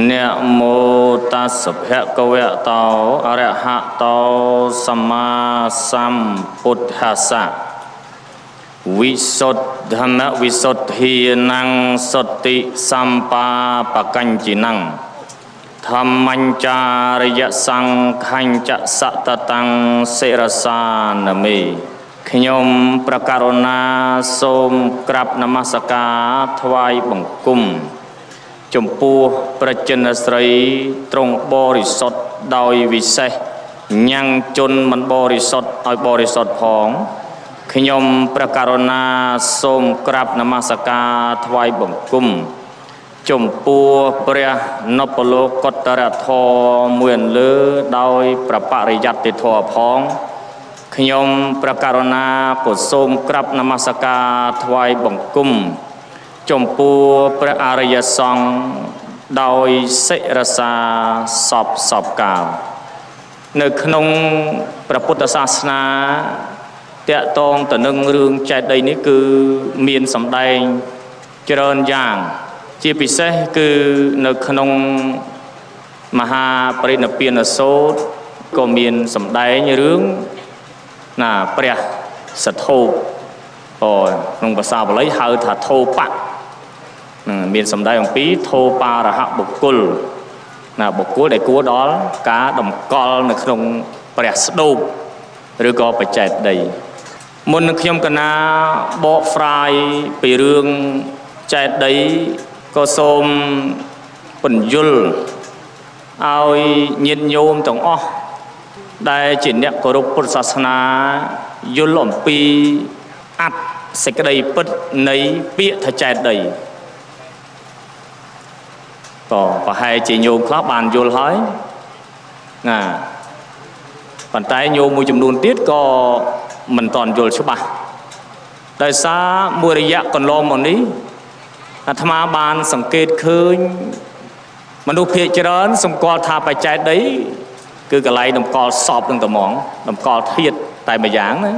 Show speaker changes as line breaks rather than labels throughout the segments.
នមោតស្សភគវៈតោអរហតោសម្មាសម្ពុទ្ធស្សៈវិសុទ្ធធម្មវិសុទ្ធានំសតិសម្បាបកញ្ចិនំធម្មញ្ចារិយសង្ខញ្ចសតតੰសិរសានមេខ្ញុំប្រការុណាសូមក្រាបនមស្ការថ្វាយបង្គំចំពោះប្រជាជនស្រីទ្រង់បរិសុទ្ធដោយវិសេសញ៉ាំងជនមិនបរិសុទ្ធឲ្យបរិសុទ្ធផងខ្ញុំប្រការុណាសូមក្រាបនមស្ការថ្វាយបង្គំចំពោះព្រះនពលោកតរធម៌មួយអន្លើដោយប្របរិយត្តិធម៌ផងខ្ញុំប្រការុណាក៏សូមក្រាបនមស្ការថ្វាយបង្គំចំពោះព្រះអរិយសង្ឃដោយសិរសាសពសពកាលនៅក្នុងព្រះពុទ្ធសាសនាតកតងទៅនឹងរឿងចេតិយនេះគឺមានសម្ដែងច្រើនយ៉ាងជាពិសេសគឺនៅក្នុងមហាបរិនិព្វានសូត្រក៏មានសម្ដែងរឿងណាព្រះសធោបក្នុងភាសាបាលីហៅថាធោបៈមានសម្ដែងអំពីធោបារហបុគ្គលណាបុគ្គលដែលគួរដល់ការតម្កល់នៅក្នុងព្រះស្ដូបឬក៏បច្ចេតីមុននឹងខ្ញុំកណាបកស្រាយពីរឿងចេតិយក៏សូមពន្យល់ឲ្យញាតិញោមទាំងអស់ដែលជាអ្នកគោរពពុទ្ធសាសនាយល់អំពីអត្ថសេចក្តីពិតនៃពាក្យថាចេតិយក៏ប្រហែលជាញោមខ្លះបានយល់ហើយណាប៉ុន្តែញោមមួយចំនួនទៀតក៏មិនទាន់យល់ច្បាស់ដោយសារមួយរយៈកន្លងមកនេះអាត្មាបានសង្កេតឃើញមនុស្សភាគច្រើនសម្គាល់ថាបច្ចេតីគឺកន្លែងតម្កល់សពនឹងត្មងតម្កល់ធាតុតែមួយយ៉ាងណា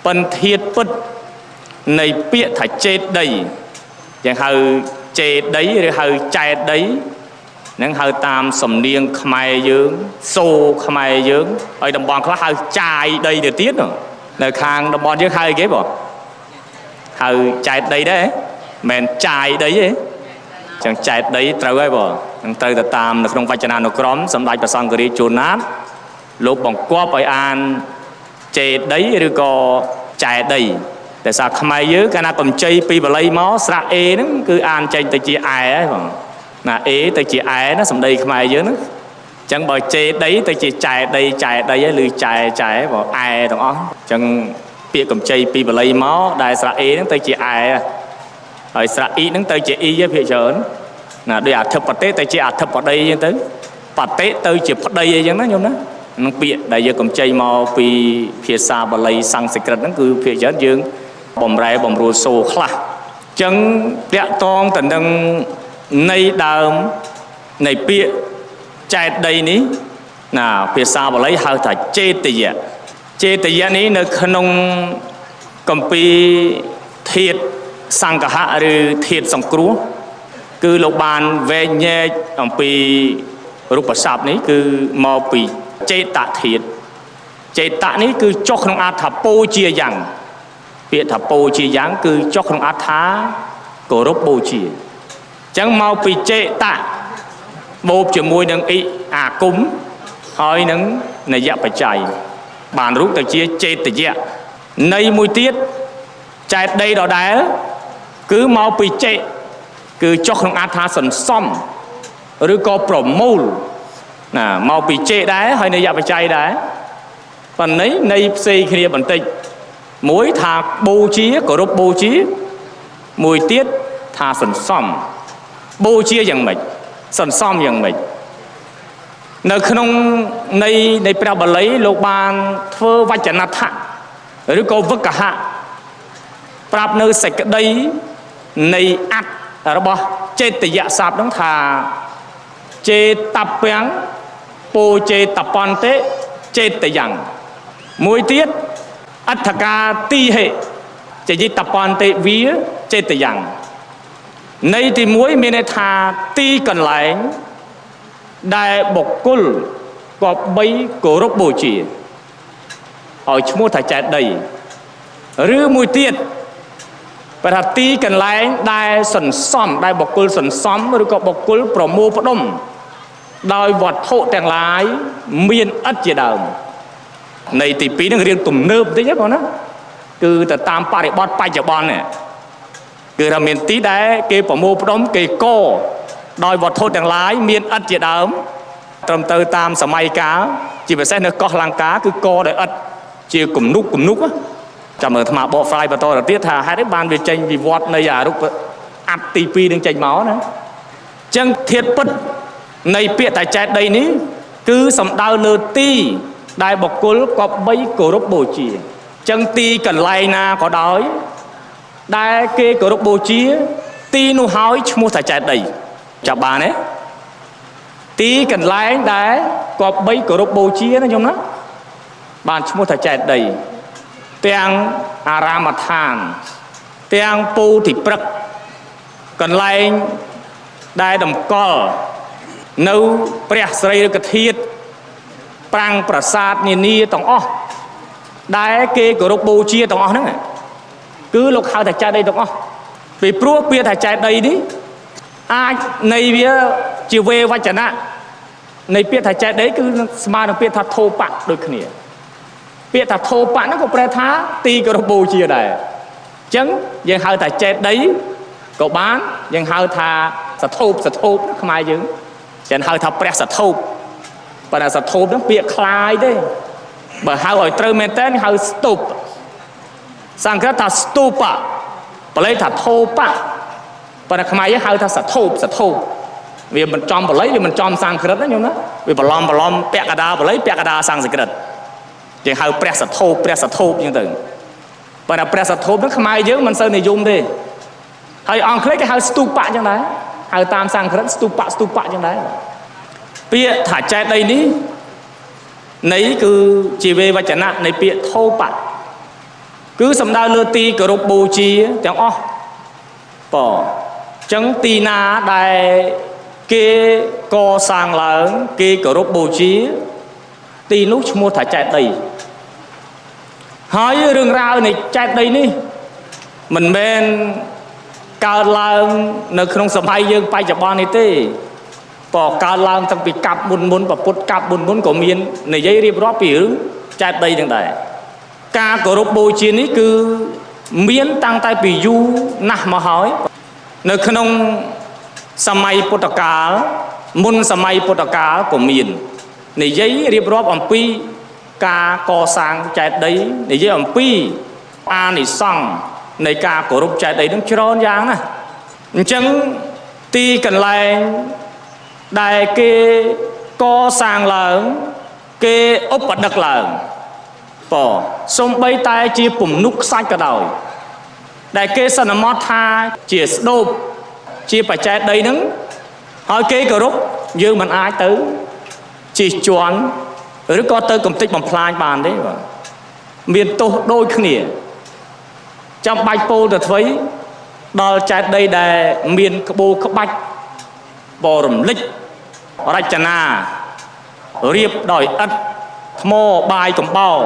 ប៉ុន្តែធាតុពិតនៃពាក្យថាចេតិយយ៉ាងហៅចេតិយឬហៅចែតីនឹងហៅតាមសំនៀងខ្មែរយើងសូខ្មែរយើងហើយតំបន់ខ្លះហៅចាយដីទៅទៀតនៅខាងតំបន់យើងហៅគេបងហៅចែកដីដែរមិនចាយដីទេចឹងចែកដីត្រូវហើយបងនឹងត្រូវទៅតាមនៅក្នុងវចនានុក្រមសម្ដេចព្រះសង្ឃរាជជួនណាតលោកបង្គាប់ឲ្យអានចេដីឬក៏ចែដីតែសារខ្មែរយើងកាលណាកម្ចីពីបាលីមកស្រៈ A ហ្នឹងគឺអានចេញទៅជា អែហើយបងណា A ទៅជា អែណាសម្ដីខ្មែរយើងហ្នឹងចឹងបើចេដីទៅជាចែដីចែដីហើយឬចែចែបងអែទាំងអស់ចឹងពាក្យកម្ចីពីបាលីមកដែលស្រៈ A ហ្នឹងទៅជា អែហើយស្រៈ អ៊ីហ្នឹងទៅជា អ៊ីភាគច្រើនណាដូចអធិបតេទៅជាអធិបតីចឹងទៅបតិទៅជាប្តីអីចឹងណាញោមណានឹងពាក្យដែលយើងកម្ចីមកពីភាសាបាលីសំស្ក្រឹតហ្នឹងគឺភាគច្រើនយើងបំរែបំរួលសូខ្លះចឹងតាក់តងទៅនឹងនៃដើមនៃពាក្យចែកដីនេះណាភាសាបាលីហៅថាចេតយៈចេតយៈនេះនៅក្នុងគម្ពីរធាតុសង្ឃហៈឬធាតុសង្គ្រោះគឺលោកបានវែកញែកអំពីរូបស័ព្ទនេះគឺមកពីចេតធាតុចេតៈនេះគឺចុះក្នុងអត្ថពោជាយ៉ាងពាក្យថាពោជាយ៉ាងគឺចុះក្នុងអត្ថថាគោរពបូជាអញ្ចឹងមកពីចេតៈបូកជាមួយនឹងអ៊ីអាគមហើយនឹងនយបច្ច័យបានរូបទៅជាចេតយៈនៃមួយទៀតចែកដីដដែលគឺមកពីចេគឺចុះក្នុងអត្ថថាសន្សំឬក៏ប្រមូលណាមកពីចេដែរហើយនយបច្ច័យដែរប៉ុន្តែនៃផ្សេងគ្នាបន្តិចមួយថាបូជាគោរពបូជាមួយទៀតថាសន្សំបូជាយ៉ាងម៉េចសន្សំយ៉ាងម៉េចនៅក្នុងនៃព្រះបាលីលោកបានធ្វើវចនដ្ឋៈឬក៏វកហៈប្រាប់នៅសេចក្តីនៃអត្ថរបស់ចេតយៈស័ព្ទហ្នឹងថាចេតពាំងពោចេតពន្តិចេតយ៉ាងមួយទៀតអដ្ឋកាទីហេចេយតពន្តិវាចេតយ៉ាងនៃទី1មានន័យថាទីកន្លែង ដែលបុគ្គលគប្បីគោរពបូជាឲ្យឈ្មោះថាចេតិយឬមួយទៀតប្រថាទីកន្លែងដែលសន្សំដែលបុគ្គលសន្សំឬក៏បុគ្គលប្រមូលផ្ដុំដោយវត្ថុទាំងឡាយមានឥដ្ឋជាដើមនៃទី2នឹងរៀងទំនើបបន្តិចបងណាគឺទៅតាមបរិបទបច្ចុប្បន្ននេះគឺថាមានទីដែលគេប្រមូលផ្ដុំគេកដោយវត្ថុទាំងឡាយមានឥដ្ឋជាដើមត្រឹមត្រូវតាមសម័យកាលជាពិសេសនៅកោះលង្កាគឺកដោយឥដ្ឋជាគំនុកគំនុកចាំមើលអាត្មាបកស្រាយបន្តទៅទៀតថាហេតុអីបានវាចេញវិវត្តនៃអារុបអត្តទី2នឹងចេញមកណាអញ្ចឹងធាតុពិតនៃពាក្យតែចេតិយនេះគឺសំដៅលើទីដែលបុគ្គលគប្បីគោរពបូជាអញ្ចឹងទីកន្លែងណាក៏ដោយដែលគេគោរពបូជាទីនោះហើយឈ្មោះថាចេតិយចាប់បានទេទីកន្លែងដែលគប្បីគោរពបូជាណាញោមណាបានឈ្មោះថាចេតិយទាំងអារាមដ្ឋានទាំងពោធិព្រឹក្សកន្លែងដែលតម្កល់នៅព្រះសរីរកធាតុប្រាង្គប្រាសាទនានាទាំងអស់ដែលគេគោរពបូជាទាំងអស់ហ្នឹងគឺលោកហៅថាចេតិយទាំងអស់ពីព្រោះពាក្យថាចេតិយនេះអាចនៃវាជាវេវចនៈនៃពាក្យថាចេតិយគឺស្មើនឹងពាក្យថាធោបៈដូចគ្នាពាក្យថាធោបៈហ្នឹងក៏ប្រែថាទីគោរពបូជាដែរអញ្ចឹងយើងហៅថាចេតិយក៏បានយើងហៅថាសធូបសធូបខ្មែរយើងចឹងហៅថាព្រះសធូបប៉ុន្តែសធូបហ្នឹងពាក្យคล้ายទេបើហៅឲ្យត្រូវមែនតើហៅស្ទូបសង្ក្រឹតថាស្ទូបៈបាលីថាធោបៈប៉ុន្តែខ្មែរយើងហៅថាសធូបសធូបវាមិនចំបាលីវាមិនចំសង្ក្រឹតណាញោមណាវាបន្លំបន្លំពាក់កណ្ដាលបាលីពាក់កណ្ដាលសង្ក្រឹតយើងហៅព្រះសធូបព្រះសធូបអញ្ចឹងទៅប៉ុន្តែព្រះសធូបហ្នឹងខ្មែរយើងមិនសូវនិយមទេហើយអង់គ្លេសគេហៅស្ទូបៈអញ្ចឹងដែរហៅតាមសង្ក្រឹតស្ទូបៈស្ទូបៈអញ្ចឹងដែរពាក្យថាចេតិយនេះនៃគឺជាវេវចនៈនៃពាក្យធោបៈគឺសំដៅលើទីគោរពបូជាទាំងអស់បអញ្ចឹងទីណាដែលគេកសាងឡើងគេគោរពបូជាទីនោះឈ្មោះថាចេតិយហើយរឿងរ៉ាវនៃចេតិយនេះមិនមែនកើតឡើងនៅក្នុងសម័យយើងបច្ចុប្បន្ននេះទេក៏កើតឡើងតាំងពីកាប់មុនមុនពពុទ្ធកាប់មុនមុនក៏មាននិយាយរៀបរាប់ពីរឿងចេតិយនឹងដែរការគោរពបូជានេះគឺមានតាំងតែពីយូរណាស់មកហើយនៅក្នុងសម័យពុទ្ធកាលមុនសម័យពុទ្ធកាលក៏មាននិយាយរៀបរាប់អំពីការកសាងចេតិយនិយាយអំពីអានិសង្សនៃការគោរពចេតិយនឹងច្រើនយ៉ាងណាស់អញ្ចឹងទីកន្លែងដែលគេកសាងឡើងគេឧបដឹកឡើងបសំបីតែជាពំនុកខ្សាច់ក៏ដោយដែលគេសន្មតថាជាស្ដូបជាបច្ចេតីហ្នឹងហើយគេគោរពយើងមិនអាចទៅជិះជាន់ឬក៏ទៅកំទេចបំផ្លាញបានទេបាទមានទោសដូចគ្នាចាំបាច់ពោលទៅធ្វើដល់ចេតិយដែលមានក្បូរក្បាច់បរំលិចរចនារៀបដោយឥដ្ឋថ្មបាយកំបោរ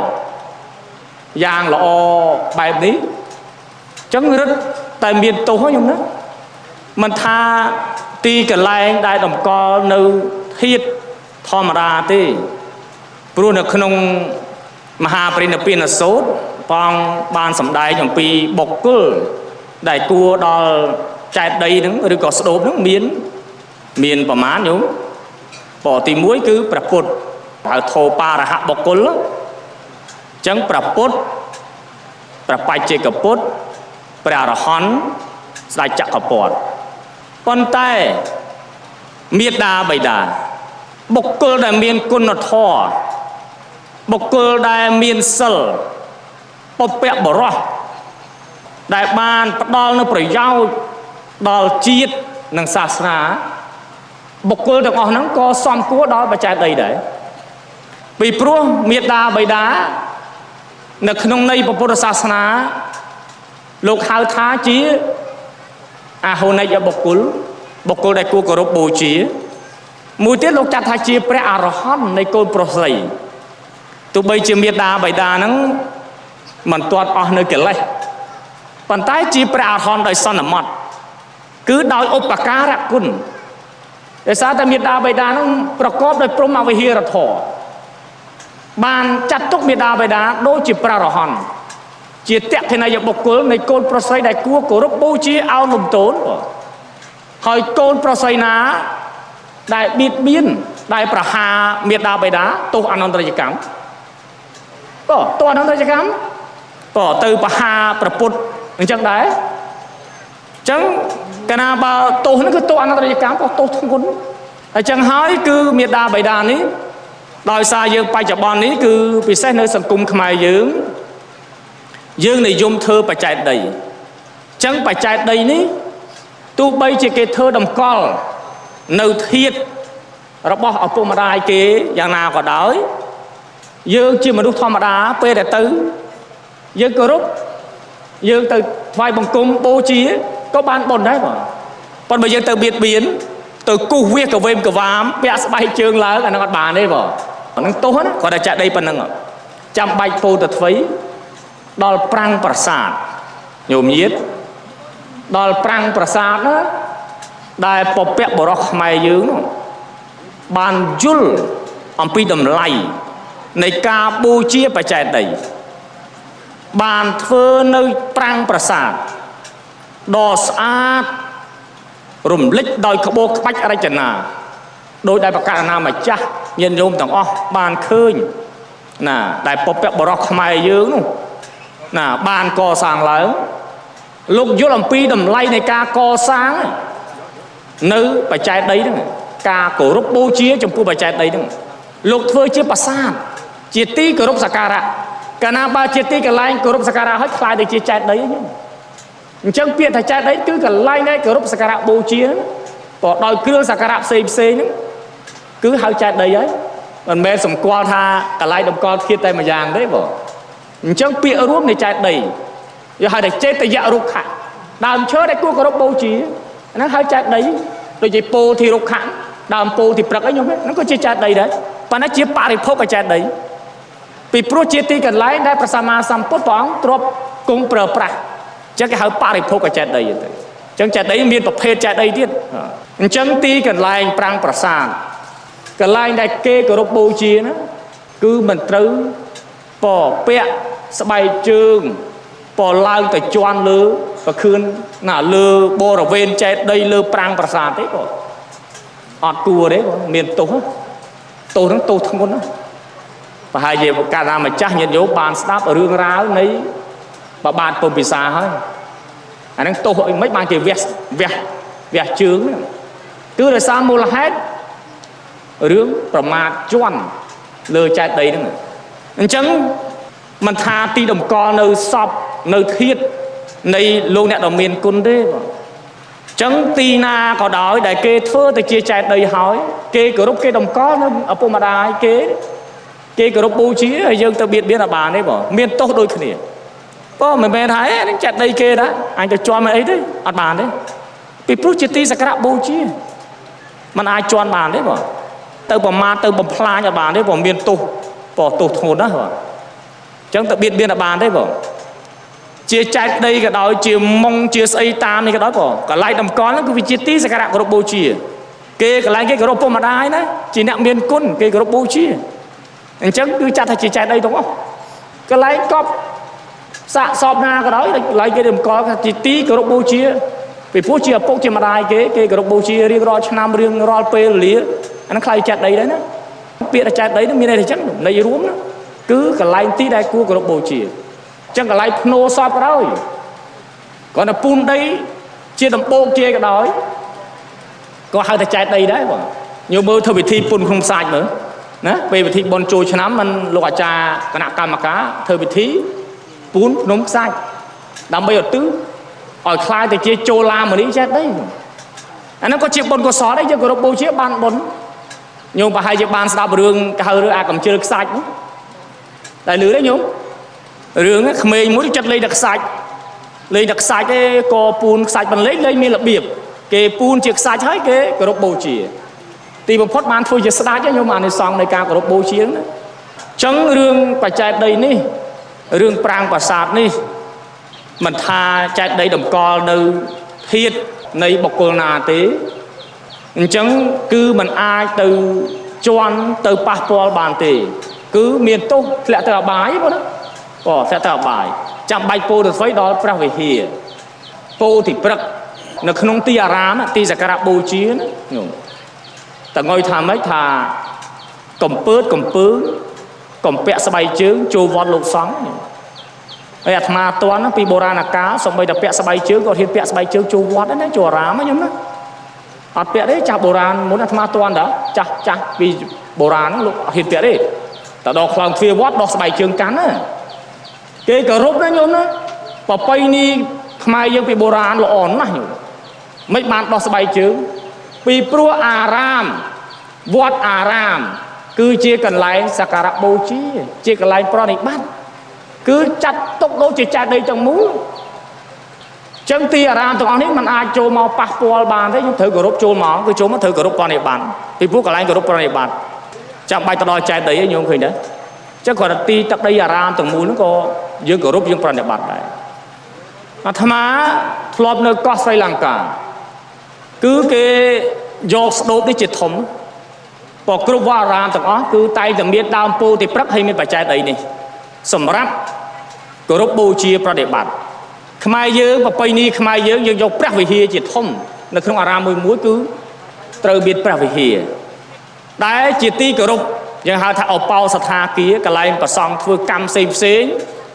យ៉ាងល្អបែបនេះចឹងរឹតតែមានទោសខ្ញុំណាមិនថាទីកន្លែងដែលតម្កល់នៅធាតុធម្មតាទេព្រោះនៅក្នុងមហាបរិនិព្វានសូត្រព្រះអង្គបានសម្ដែងអំពីបុគ្គលដែលគួរដល់ចេតិយហ្នឹងឬក៏ស្ដូបហ្នឹងមានប្រមាណញោមបទី1គឺព្រះពុទ្ធហៅធោបារហបុគ្គលអញ្ចឹងព្រះពុទ្ធព្រះបច្ចេកពុទ្ធព្រះអរហន្តស្ដេចចក្រពត្តិប៉ុន្តែមេដាបិតាបុគ្គលដែលមានគុណធម៌បុគ្គលដែលមានសិលពពកបរោះដែលបានផ្ដល់នូវប្រយោជន៍ដល់ជាតិនិងសាសនាបុគ្គលទាំងអស់ហ្នឹងក៏សំគួរដល់បច្ច័យដីដែរពីព្រោះមេដាបិតានៅក្នុងន័យពុទ្ធសាសនាលោកហៅថាជាអហោនិយបុគ្គលបុគ្គលដែលគួរគោរពបូជា មួយទៀតលោកចាត់ថាជាព្រះអរហន្តនៃកូនប្រុសស្រីទោះបីជាមេដាបិតាហ្នឹងមិនទាន់អស់នៅកិលេសប៉ុន្តែជាព្រះអរហន្តដោយសន្មត់គឺដោយឧបការៈគុណដោយសារតែមេដាបិតាហ្នឹងប្រកបដោយព្រហ្មវិហារធម៌បានចាត់ទុកមេដាបិតាដូចជាព្រះអរហន្តជាតក្ខិណយបុគ្គលនៃកូនប្រុសស្រីដែលគួរគោរពបូជាឱនលំទោនហើយកូនប្រុសស្រីណាដែលបៀតបៀនដែលប្រហារមេដាបិតាទោសអនន្តរយកម្មក៏ទោសអនន្តរយកម្មក៏ទៅប្រហារប្រពុតអញ្ចឹងដែរអញ្ចឹងកាលណាបើទោសហ្នឹងគឺទោសអនន្តរយកម្មក៏ទោសធ្ងន់អញ្ចឹងហើយគឺមេដាបិតានេះដោយសារយើងបច្ចុប្បន្ននេះគឺពិសេសនៅសង្គមខ្មែរយើងយើងនិយមធ្វើបច្ច័យដីអញ្ចឹងបច្ច័យដីនេះទោះបីជាគេធ្វើតម្កល់នៅធាតុរបស់ឪពុកម្ដាយគេយ៉ាងណាក៏ដោយយើងជាមនុស្សធម្មតាពេលដែលទៅយើងគោរពយើងទៅថ្វាយបង្គំបូជាក៏បានបុណ្យដែរបងប៉ុន្តែបើយើងទៅបៀតបៀនទៅគូសវាសកវេមកវាមពាក់ស្បែកជើងឡើងអានឹងអត់បានទេបងអានឹងទោសណាគាត់តែចាក់ដីប៉ុណ្្នឹងចាំបាច់ពោទៅថ្វីដល់ប្រាំងប្រាសាទញោមញាតដល់ប្រាំងប្រាសាទណាដែលពពកបរោះខ្មែរយើងនោះបានយល់អំពីតម្លៃនៃការបូជាបច្ច័យដីបានធ្វើនៅប្រាំងប្រាសាទដ៏ស្អាតរំលេចដោយក្បូរក្បាច់រចនាដោយដែលប្រកាសណាម្ចាស់ញាតិញោមទាំងអស់បានឃើញណាដែលពពកបរោះខ្មែរយើងនោះណាបានកសាងឡើងលោកយល់អំពីតម្លៃនៃការកសាងនៅបច្ច័យដីហ្នឹងការគោរពបូជាចំពោះបច្ច័យដីហ្នឹងលោកធ្វើជាប្រាសាទជាទីគោរពសក្ការៈកាលណាបើជាទីកន្លែងគោរពសក្ការៈហើយខ្លាយទៅជាចេតិយហ្នឹងអញ្ចឹងពាក្យថាចេតិយគឺកន្លែងដែលគោរពសក្ការៈបូជាហ្នឹងក៏ដោយគ្រឿងសក្ការៈផ្សេងផ្សេងហ្នឹងគឺហៅចេតិយហើយមិនមែនសម្គាល់ថាកន្លែងតម្កល់ធាតុតែមួយយ៉ាងទេបងអញ្ចឹងពាក្យរួមនៃចេតិយយកហៅថាចេតយរុក្ខៈដើមឈើដែលគួរគោរពបូជាហ្នឹងហៅចេតិយដូចជាពោធិរុក្ខៈដើមពោធិព្រឹកអីខ្ញុំហ្នឹងក៏ជាចេតិយដែរប៉ុន្តែជាបរិភោគចេតិយពីព្រោះជាទីកន្លែងដែលព្រះសម្មាសម្ពុទ្ធព្រះអង្គទ្របគង់ប្រើប្រាស់អញ្ចឹងគេហៅបរិភោគចេតិយទៅអញ្ចឹងចេតិយមានប្រភេទចេតិយទៀតអញ្ចឹងទីកន្លែងប្រាំងប្រាសាទកន្លែងដែលគេគោរពបូជាណាគឺមិនត្រូវពពាក់ស្បែកជើងពឡើងទៅជន់លើប្រខឿនណាលើបរិវេណចេតិយលើប្រាំងប្រាសាទទេបងអត់គួរទេបងមានទោសទោសហ្នឹងទោសធ្ងន់ណាប្រហែលជាកាលណាម្ចាស់ញាតិញោមបានស្ដាប់រឿងរ៉ាវនៃបបាទពុំពិសាហើយអាហ្នឹងទោសអីមិនបានគេវះវះវះជើងហ្នឹងគឺដោយសារមូលហេតុរឿងប្រមាថជន់លើចេតិយហ្នឹងអញ្ចឹងមិនថាទីតម្កល់នៅសពនៅធាតុនៃលោកអ្នកដ៏មានគុណទេបងអញ្ចឹងទីណាក៏ដោយដែលគេធ្វើទៅជាចេតិយហើយគេគោរពគេតម្កល់នៅឪពុកម្ដាយគេគេគោរពបូជាហើយយើងទៅបៀតបៀនអត់បានទេបងមានទោសដូចគ្នាបងមិនមែនថាអេនឹងចេតិយគេដែរអញទៅជន់មិនអីទេអត់បានទេពីព្រោះជាទីសក្ការៈបូជាมันអាចជន់បានទេបងទៅប្រមាថទៅបំផ្លាញអត់បានទេបងមានទោសបងទោសធ្ងន់ណាស់បងអញ្ចឹងទៅបៀតបៀនអត់បានទេបងជាចេតិយក៏ដោយជាមុងជាស្អីតាមនេះក៏ដោយបងកន្លែងតម្កល់ហ្នឹងគឺវាជាទីសក្ការៈគោរពបូជាគេកន្លែងគេគោរពពុកម្ដាយណាជាអ្នកមានគុណគេគោរពបូជាអញ្ចឹងគឺចាត់ថាជាចេតិយទាំងអស់កន្លែងកប់សាកសពណាក៏ដោយកន្លែងគេតម្កល់ថាជាទីគោរពបូជាពីព្រោះជាឪពុកជាម្ដាយគេគេគោរពបូជារៀងរាល់ឆ្នាំរៀងរាល់ពេលវេលាអាហ្នឹងខ្លាយចេតិយដែរណាពាក្យថាចេតិយហ្នឹងមានន័យថាអញ្ចឹងន័យរួមណាគឺកន្លែងទីដែលគួរគោរពបូជាអញ្ចឹងកន្លែងភ្នោសពក៏ដោយគ្រាន់តែពូនដីជាដំបូកជាក៏ដោយក៏ហៅថាចេតិយដែរបងញោមមើលធ្វើពិធីពុនក្នុងសាច់មើលណាពេលពិធីបុណ្យចូលឆ្នាំมันលោកអាចារ្យគណៈកម្មការធ្វើពិធីពូនភ្នំខ្សាច់ដើម្បីឧទ្ទិសឲ្យខ្លាយទៅជាចូលឡាមនីចេតិយអាហ្នឹងក៏ជាបុណ្យកុសលដែរយើងគោរពបូជាបានបុណ្យញោមប្រហែលជាបានស្ដាប់រឿងគេហៅរឿងអាកំជិលខ្សាច់ហ្នឹងតែលឺទេញោមរឿងក្មេងមួយចិត្តលេងតែខ្សាច់លេងតែខ្សាច់ទេក៏ពូនខ្សាច់មិនលេងលេងមានរបៀបគេពូនជាខ្សាច់ហើយគេគោរពបូជា ទីបំផុតបានធ្វើជាស្ដេចញោមអានិសង្សនៃការគោរពបូជាណាចឹងរឿងបច្ច័យដីនេះរឿងប្រាង្គប្រាសាទនេះមិនថាចេតិយតម្កល់នៅធាតុនៃបុគ្គលណាទេអញ្ចឹងគឺមិនអាចទៅជន់ទៅប៉ះពាល់បានទេគឺមានទោសធ្លាក់ទៅអបាយបងណាបងធ្លាក់ទៅអបាយចាំបាច់ពោធិស្វ័យដល់ព្រះវិហារពោធិព្រឹកនៅក្នុងទីអារាមទីសក្ការៈបូជាណាញោមតងុយថាម៉េចថាកំពើតកំពើកំពាក់ស្បែកជើងចូលវត្តលោកសង្ឃហើយអាត្មាតន់ពីបុរាណកាលសូម្បីតែពាក់ស្បែកជើងក៏ហ៊ានពាក់ស្បែកជើងចូលវត្តដែរណាចូលអារាមខ្ញុំណាអត់ពាក់ទេចាស់បុរាណមុនអាត្មាតន់តាចាស់ចាស់ពីបុរាណហ្នឹងលោកហ៊ានពាក់ទេតែដល់ខ្លោងទ្វារវត្តដោះស្បែកជើងកាន់ណាគេគោរពណាញោមណាប្រពៃណីខ្មែរយើងពីបុរាណល្អណាស់ញោមមិនបានដោះស្បែកជើងពីព្រោះអារាមវត្តអារាមគឺជាកន្លែងសក្ការៈបូជាជាកន្លែងប្រណិប័តគឺចាត់ទុកដូចជាចេតិយទាំងមូលចឹងទីអារាមទាំងអស់នេះมันអាចចូលមកប៉ះពាល់បានទេខ្ញុំត្រូវគោរពចូលមកគឺចូលមកត្រូវគោរពប្រណិប័តពីព្រោះកន្លែងគោរពប្រណិប័តចាំបាច់ទៅដល់ចេតិយឯងញោមឃើញទេចឹងគ្រាន់តែទីទឹកដីអារាមទាំងមូលហ្នឹងក៏យើងគោរពយើងប្រណិប័តដែរអាត្មាធ្លាប់នៅកោះស្រីលង្កាគឺគេយកស្ដូបនេះជាធំព្រោះគ្រប់វត្តអារាមទាំងអស់គឺតែងតែមានដើមពោធិព្រឹកហើយមានបច្ច័យដីនេះសម្រាប់គោរពបូជាប្រតិបត្តិខ្មែរយើងប្រពៃណីខ្មែរយើងយើងយកព្រះវិហារជាធំនៅក្នុងអារាមមួយមួយគឺត្រូវមានព្រះវិហារដែលជាទីគោរពយើងហៅថាឧបោសថាគារកន្លែងប្រសង់ធ្វើកម្មផ្សេងផ្សេង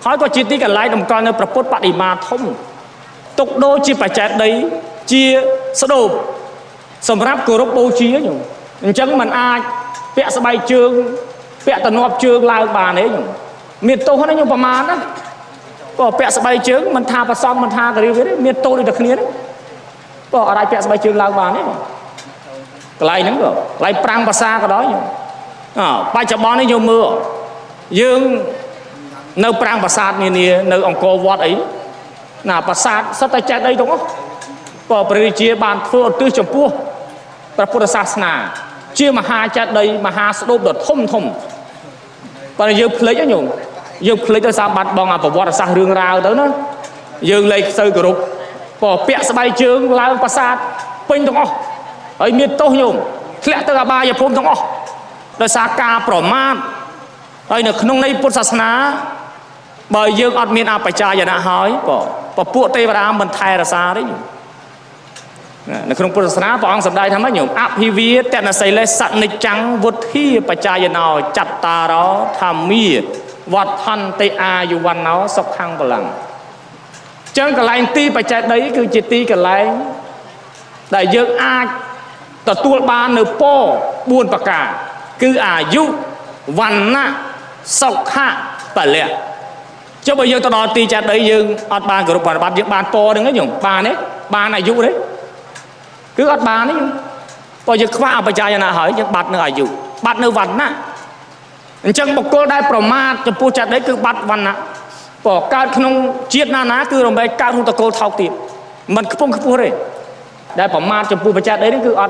ហើយក៏ជាទីកន្លែងតម្កល់នៅព្រះពុទ្ធបដិមាធំទុកដូចជាបច្ច័យដីជាស្ដូបសម្រាប់គោរពបូជាញោមអញ្ចឹងมันអាចពាក់ស្បែកជើងពាក់តំណប់ជើងឡើងបានទេញោមមានទោសណាញោមប្រមាណណាក៏ពាក់ស្បែកជើងមិនថាប្រសំមិនថាករីវាទេមានទោសដូចតែគ្នាហ្នឹងក៏អត់អាចពាក់ស្បែកជើងឡើងបានទេកន្លែងហ្នឹងក៏កន្លែងប្រាំងភាសាក៏ដោយញោមបច្ចុប្បន្ននេះញោមមើលយើងនៅប្រាំងប្រាសាទនានានៅអង្គរវត្តអីណាប្រាសាទសុទ្ធតែចេតិយទាំងអស់ក៏ព្រះរាជាបានធ្វើឧទ្ទិសចំពោះព្រះពុទ្ធសាសនាជាមហាចេតិយមហាស្ដូបដ៏ធំធំប៉ុន្តែយើងភ្លេចញោមយើងភ្លេចដោយសារបាត់បង់អាប្រវត្តិសាស្ត្ររឿងរ៉ាវទៅណាយើងលែងសូវគោរពក៏ពាក់ស្បែកជើងឡើងប្រាសាទពេញទាំងអស់ហើយមានទោសញោមធ្លាក់ទៅអបាយភូមិទាំងអស់ដោយសារការប្រមាថហើយនៅក្នុងនៃពុទ្ធសាសនាបើយើងអត់មានអបជាយណៈហើយក៏ពពួកទេវតាមិនថែរក្សាទេនៅក្នុងពុទ្ធសាសនាព្រះអង្គសម្ដែងថាម៉េចញោមអភិវាតនសីលេសនិច្ចំវុធាបច្ចយណោចត្តារោធម្មាវដ្ឋន្តិអាយុវណ្ណោសុខំបលੰចឹងកន្លែងទីបច្ច័យដីគឺជាទីកន្លែងដែលយើងអាចទទួលបាននៅពរ4ប្រការគឺអាយុវណ្ណៈសុខៈពលៈចុះបើយើងទៅដល់ទីចេតិយយើងអត់បានគោរពប្រតិបត្តិយើងបានពរហ្នឹងឯងញោមបានទេបានអាយុទេគឺអត់បានទេព្រោះយើងខ្វះអបជាយណៈហើយយើងបាត់នៅអាយុបាត់នៅវណ្ណៈអញ្ចឹងបុគ្គលដែលប្រមាថចំពោះចេតិយគឺបាត់វណ្ណៈព្រោះកើតក្នុងជាតិណាណាគឺរមែងកើតក្នុងតកូលថោកទាបមិនខ្ពង់ខ្ពស់ទេដែលប្រមាថចំពោះចេតិយនេះគឺអ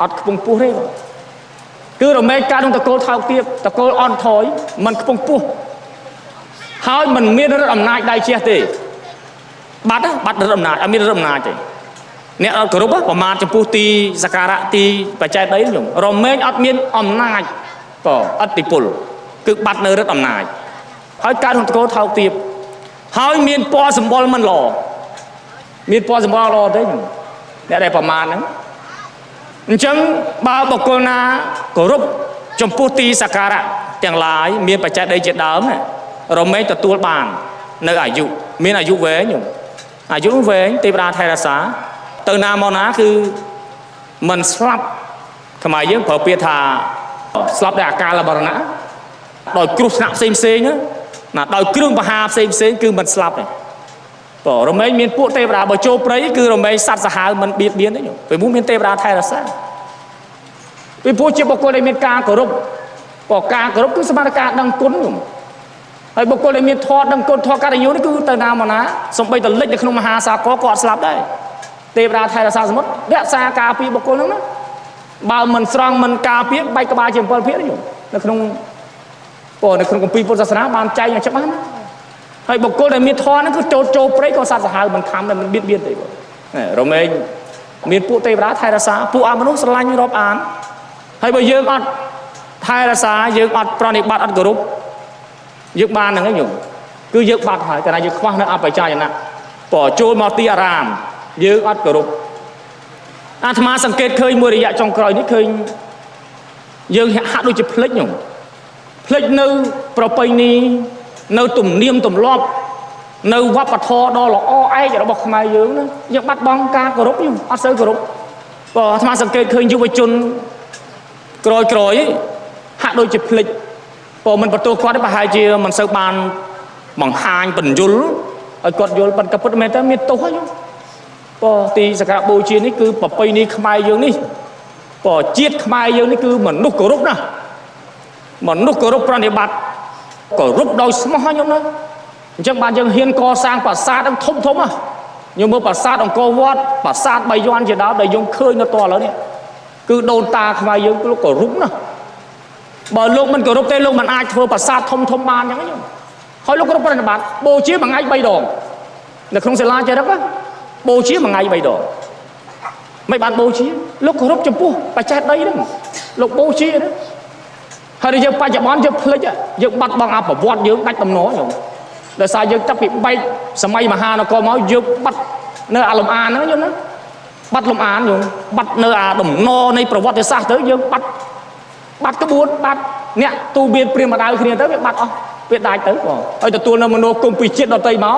ត់ខ្ពង់ខ្ពស់ទេគឺរមែងកើតក្នុងតកូលថោកទាបតកូលអន់ថយមិនខ្ពង់ខ្ពស់ហើយមិនមានឫទ្ធិអំណាចដៃជះទេបាត់ឫទ្ធិអំណាចអត់មានឫទ្ធិអំណាចទេអ្នកអត់គោរពប្រមាថចំពោះទីសក្ការៈទីបច្ច័យដីខ្ញុំរមែងអត់មានអំណាចក៏ឥទ្ធិពលគឺបាត់នៅឫទ្ធិអំណាចហើយកើតក្នុងតកូលថោកទាបហើយមានពណ៌សម្បុរមិនល្អមានពណ៌សម្បុរល្អទេខ្ញុំអ្នកដែលប្រមាថហ្នឹងអញ្ចឹងបើបុគ្គលណាគោរពចំពោះទីសក្ការៈទាំងឡាយមានបច្ច័យដីជាដើមណារមែងទទួលបាននៅអាយុមានអាយុវែងខ្ញុំអាយុវែងទេវតាថែរក្សាទៅណាមកណាគឺមិនស្លាប់ខ្មែរយើងប្រើពាក្យថាស្លាប់ដោយអាកាលមរណៈដោយគ្រោះថ្នាក់ផ្សេងផ្សេងណាដោយគ្រឿងបហាផ្សេងផ្សេងគឺមិនស្លាប់ទេព្រោះរមែងមានពួកទេវតាបើចូលព្រៃគឺរមែងសត្វសាហាវមិនបៀតបៀនទេញោមពេលនោះមានទេវតាថែរក្សាពីព្រោះជាបុគ្គលដែលមានការគោរពព្រោះការគោរពគឺស្មារតីការដឹងគុណញោមហើយបុគ្គលដែលមានធម៌ដឹងគុណធម៌កតញ្ញូនេះគឺទៅណាមកណាសំបីតលិចនៅក្នុងមហាសាគរក៏អត់ស្លាប់ដែរទេវតាថែរក្សាសមុទ្ររក្សាការពារបុគ្គលហ្នឹងណា បើមិនស្រង់មិនការពារបែកក្បាលជា7ភាគញោមនៅក្នុងនៅក្នុងគម្ពីរពុទ្ធសាសនាបានចែងឲ្យច្បាស់ណាហើយបុគ្គលដែលមានធម៌ហ្នឹងគឺចូលព្រៃក៏សត្វសាហាវមិនខំមិនបៀតបៀនទេបងរមែងមានពួកទេវតាថែរក្សាពួកអមនុស្សស្រឡាញ់រាប់អានហើយបើយើងអត់ថែរក្សាយើងអត់ប្រណិប័តអត់គោរពយើងបានហ្នឹងឯងញោមគឺយើងបាត់ហើយកាលណាយើងខ្វះនៅអបិចាយណៈបើចូលមកទីអារាមយើងអត់គោរពអាត្មាសង្កេតឃើញមួយរយៈចុងក្រោយនេះឃើញយើងហាក់ដូចជាភ្លេចញោមភ្លេចនៅប្រពៃណីនៅទំនៀមទម្លាប់នៅវប្បធម៌ដ៏ល្អឯករបស់ខ្មែរយើងណាយើងបាត់បង់ការគោរពញោមអត់សូវគោរពបើអាត្មាសង្កេតឃើញយុវជនក្រោយៗហាក់ដូចជាភ្លេចបើមិនបន្ទោសគាត់ទេប្រហែលជាមិនសូវបានបង្ហាញបញ្យលឲ្យគាត់យល់ប៉ុន្តែពិតមែនតើមានទោសហើយញោមបើទីសក្ការៈបូជានេះគឺប្រពៃណីខ្មែរយើងនេះបើជាតិខ្មែរយើងនេះគឺមនុស្សគោរពណាស់មនុស្សគោរពប្រណិប័តគោរពដោយស្មោះញោមណាអញ្ចឹងបានយើងហ៊ានកសាងប្រាសាទធំធំហ៎ញោមមើលប្រាសាទអង្គរវត្តប្រាសាទបាយ័នជាដើមដែលយើងឃើញនៅតឥឡូវនេះគឺដូនតាខ្មែរយើងលោកគោរពណាស់បើលោកមិនគោរពទេលោកមិនអាចធ្វើប្រាសាទធំធំបានអញ្ចឹងញោមហើយលោកគោរពប្រណិប័តបូជាមួយថ្ងៃ3ដងនៅក្នុងសាលាចារឹកបូជាមួយថ្ងៃ3ដងមិនបានបូជាលោកគោរពចំពោះបច្ចេកដីហ្នឹងលោកបូជាណាហើយយើងបច្ចុប្បន្នយើងភ្លេចយើងបាត់បង់អប្រវត្តិយើងដាច់តំណញោមដោយសារយើងចាប់ពីបែកសម័យមហានគរមកយើងបាត់នៅអាលំអានហ្នឹងញោមណាបាត់លំអានញោមបាត់នៅអាតំណនៃប្រវត្តិសាស្ត្រទៅយើងបាត់ក្បួនបាត់អ្នកទូមានព្រាមម្ដៅគ្នាទៅវាបាត់អស់វាដាច់ទៅបងហើយទទួលនៅមនោគមពីជាតិដតីមក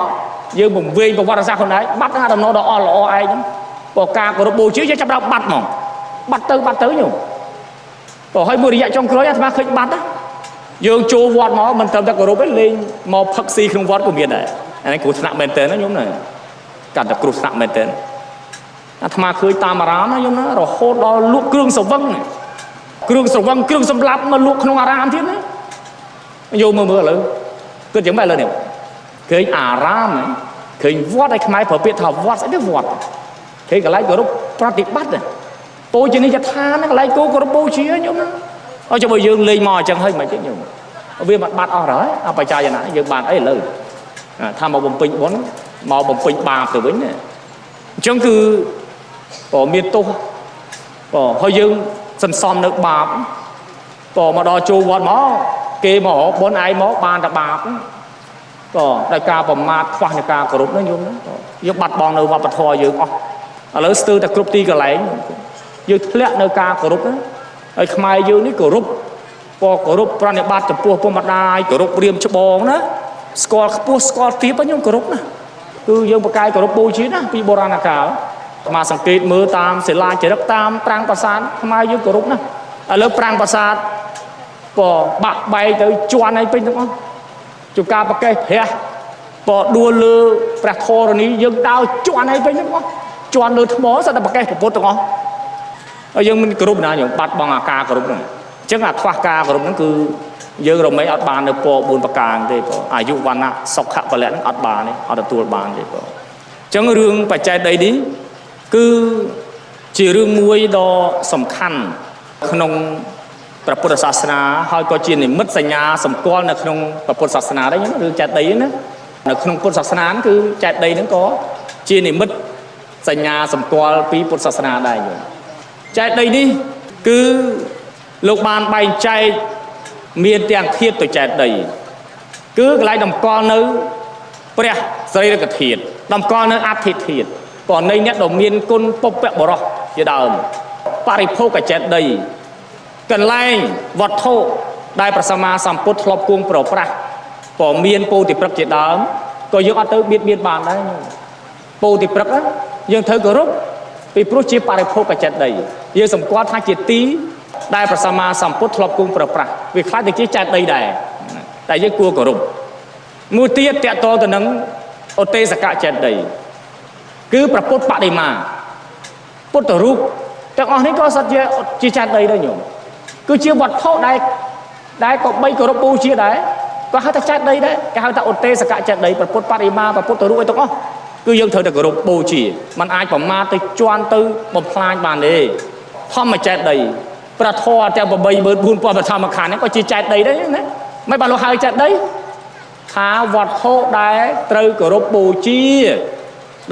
យើងពង្វេងប្រវត្តិសាស្ត្រខ្លួនឯងបាត់អាតំណដ៏អស់ល្អឯងហ្នឹងព្រោះការគោរពបូជាយើងចាប់ដល់បាត់ហ្មងបាត់ទៅញោមព្រោះហើយមួយរយៈចុងក្រោយអាត្មាឃើញបាត់ណាយើងចូលវត្តមកមិនត្រឹមតែគោរពទេលេងមកផឹកស៊ីក្នុងវត្តក៏មានដែរអានេះគ្រោះថ្នាក់មែនតើណាញោមណាកាន់តែគ្រោះថ្នាក់មែនតើអាត្មាឃើញតាមអារាមណាញោមណារហូតដល់លក់គ្រឿងស្រវឹងគ្រឿងស្រវឹងគ្រឿងសម្លាប់មកលក់ក្នុងអារាមទៀតណាយោមមើលឥឡូវគិតយ៉ាងម៉េចឥឡូវនេះឃើញអារាមឃើញវត្តឲ្យខ្មែរប្រើពាក្យថាវត្តស្អីទេវត្តឃើញកន្លែងគោរពប្រតិបត្តិបូជនីយដ្ឋានណាកន្លែងគោរពបូជាញោមណាអត់ចាំបើយើងលេងមកអញ្ចឹងហើយមិនទេញោមវាមិនបាត់អស់ហើយអបិចាយណាយើងបានអីឥឡូវថាមកបំពេញបុណ្យមកបំពេញបាបទៅវិញណាអញ្ចឹងគឺបើមានទោសបើហើយយើងសន្សំនៅបាបបើមកដល់ចូលវត្តមកគេមករកបុណ្យឯងមកបានតែបាបបើដោយការប្រមាថខ្វះនៃការគោរពណាញោមណាយើងបាត់បង់នៅវប្បធម៌យើងអស់ឥឡូវស្ទើរតែគ្រប់ទីកន្លែងយើងធ្លាក់នៅការគោរពណាហើយខ្មែរយើងនេះគោរពពគោរពប្រណិប័តចំពោះពុកម្ដាយគោរពរៀមច្បងណាស្គាល់ខ្ពស់ស្គាល់ទាបខ្ញុំគោរពណាគឺយើងប្រកាយគោរពបូជាណាពីបុរាណកាលអាត្មាសង្កេតមើលតាមសិលាចារឹកតាមប្រាង្គប្រាសាទខ្មែរយើងគោរពណាឥឡូវប្រាង្គប្រាសាទពបាក់បែកទៅជន់ឲ្យពេញទាំងអស់ជួការប្រកេះព្រះពដួលលើព្រះធរណីយើងដើរជន់ឲ្យពេញទាំងអស់ជន់លើថ្មសត្វតែប្រកេះពុទ្ធទាំងអស់ហើយយើងមិនគោរពណាយើងបាត់បង់អាការគោរពហ្នឹងអញ្ចឹងអាខ្វះការគោរពហ្នឹងគឺយើងរមែងអត់បាននៅព4ប្រការទេបងអាយុវណ្ណៈសុខៈពលៈហ្នឹងអត់បានទេអត់ទទួលបានទេបងអញ្ចឹងរឿងបច្ច័យដីនេះគឺជារឿងមួយដ៏សំខាន់ក្នុងព្រះពុទ្ធសាសនាហើយក៏ជានិមិត្តសញ្ញាសម្គាល់នៅក្នុងព្រះពុទ្ធសាសនាដែររឿងចេតិយណានៅក្នុងពុទ្ធសាសនាគឺចេតិយហ្នឹងក៏ជានិមិត្តសញ្ញាសម្គាល់ពីពុទ្ធសាសនាដែរយើងចេតិយនេះគឺលោកបានបែងចែកមានទាំងធាតុទៅចេតិយគឺកន្លែងតម្កល់នៅព្រះសរីរកធាតុតម្កល់នៅអធិធាតុក៏នៃអ្នកដ៏មានគុណពុព្វបុរសជាដើមបរិភោគចេតិយកន្លែងវត្ថុដែលព្រះសម្មាសម្ពុទ្ធធ្លាប់គង់ប្រប្រាស់ក៏មានពោធិព្រឹក្សជាដើមក៏យើងអត់ទៅបៀតបៀនបានដែរពោធិព្រឹក្សយើងត្រូវគោរពពីព្រោះជាបរិភោគចេតិយយើងសម្គាល់ថាជាទីដែលព្រះសម្មាសម្ពុទ្ធធ្លាប់គង់ប្រប្រាស់វាខ្លាចទៅជាចេតិយដែរតែយើងគួរគោរពមួយទៀតតកតទៅនឹងឧទេសកចេតិយគឺព្រះពុទ្ធបដិមាពុទ្ធរូបទាំងអស់នេះក៏សុទ្ធជាចេតិយដែរញោមគឺជាវត្ថុដែលក៏បីគោរពបូជាដែរក៏ហៅថាចេតិយដែរគេហៅថាឧទេសកចេតិយព្រះពុទ្ធបដិមាព្រះពុទ្ធរូបអីទាំងអស់គឺយើងត្រូវតែគោរពបូជាมันអាចប្រមាថទៅជន់ទៅបំផ្លាញបានទេ ធម្មចេតិយព្រះធម៌ទាំង84000ព្រះធម្មខណ្ឌហ្នឹងក៏ជាចេតិយដែរណាមិនបានលោកហៅចេតិយថាវត្ថុដែលត្រូវគោរពបូជា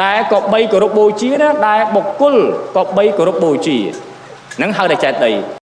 ដែលក៏បីគោរពបូជាណាដែលបុគ្គលក៏បីគោរពបូជាហ្នឹងហៅថាចេតិយ។